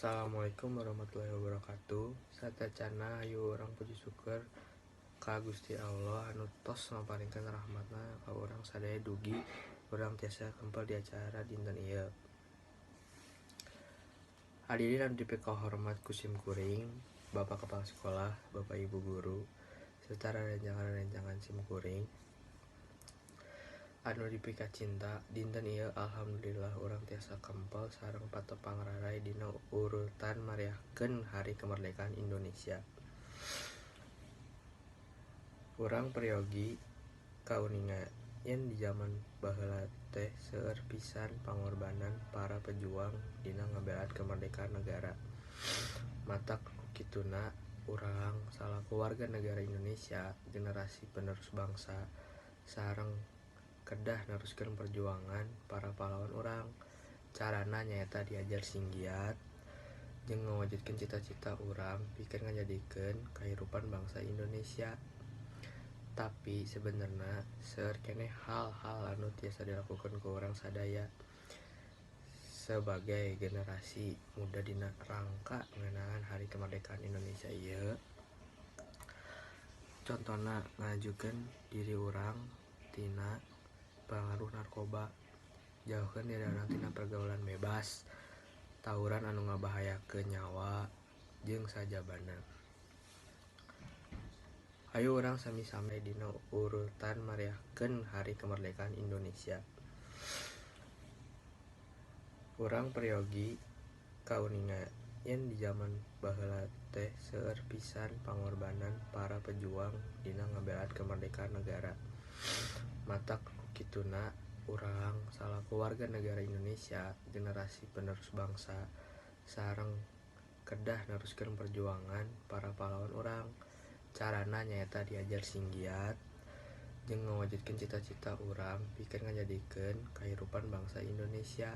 Assalamualaikum warahmatullahi wabarakatuh. Sateuacanna hayu urang puji syukur ka Gusti Allah anu tos ngaparingkeun rahmatna ka urang sadaya dugi urang tiasa kempel di acara dinten ieu. Hadirin anu dipikahormat ku sim kuring, Bapak Kepala Sekolah, Bapak Ibu Guru, serta rerencangan-rerencangan sim kuring anu dipikacinta. Dinten ieu alhamdulillah urang tiasa kempel sareng patepang raray dina urutan mariahkeun Hari Kemerdekaan Indonesia. Urang peryogi kauninga yen di jaman baheula teh seueur pisan pangorbanan para pejuang dina ngabelaan kemerdekaan negara. Matak ku kituna urang salaku warga negara Indonesia, generasi penerus bangsa, sareng kedah neruskeun perjuangan para pahlawan urang. Carana nyaeta diajar sing giat jeung ngawujudkeun cita-cita urang pikeun ngajadikeun kahirupan bangsa Indonesia. Tapi sabenerna seueur keneh hal-hal anu tiasa dilakukeun ku urang sadaya sebagai generasi muda dina rangka ngeunaan Hari Kemerdekaan Indonesia ieu. Contona ngajauhkeun diri urang tina pangaruh narkoba, jauhkeun diri urang tina pergaulan bebas, tawuran anu ngabahayakeun nyawa, jeung sajabana. Hayu urang sami-sami dina urutan mariahkeun Hari Kemerdekaan Indonesia. Urang peryogi kauninga yen di jaman baheula teh seueur pisan pangorbanan para pejuang dina ngabelaan kemerdekaan negara. Matak ku kituna urang salaku warga negara Indonesia, generasi penerus bangsa, sareng kedah neruskeun perjuangan para pahlawan urang. Carana nyaeta diajar sing giat jeung ngawujudkeun cita-cita urang pikeun ngajadikeun kahirupan bangsa Indonesia.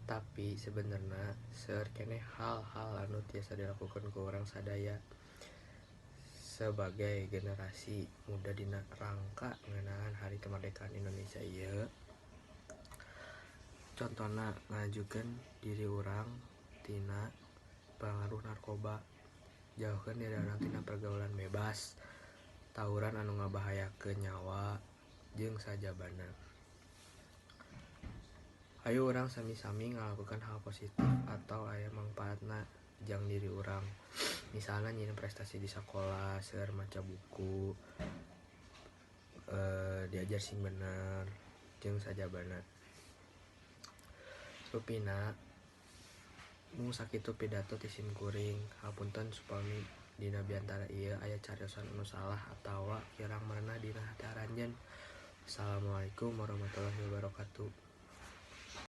Tapi sabenerna seueur keneh hal-hal anu tiasa dilakukeun ku urang sadaya sebagai generasi muda dina rangka ngeunaan Hari Kemerdekaan Indonesia ieu. Contona ngajauhkeun diri urang tina pangaruh narkoba, jauhkeun diri urang tina pergaulan bebas, tawuran anu ngabahayakeun nyawa, jeung sajabana. Hayu urang sami-sami ngalakukeun hal positif atau aya mangpaatna jang diri urang. Misalna nyieun prestasi di sakola, seueur maca buku, diajar sing bener, jeung sajabana. Rupina mung sakitu pidato ti sim kuring. Hapunten supami dina biantara ieu aya cariosan anu salah atawa kirang merenah dina hate aranjeun. Wassalamualaikum warahmatullahi wabarakatuh.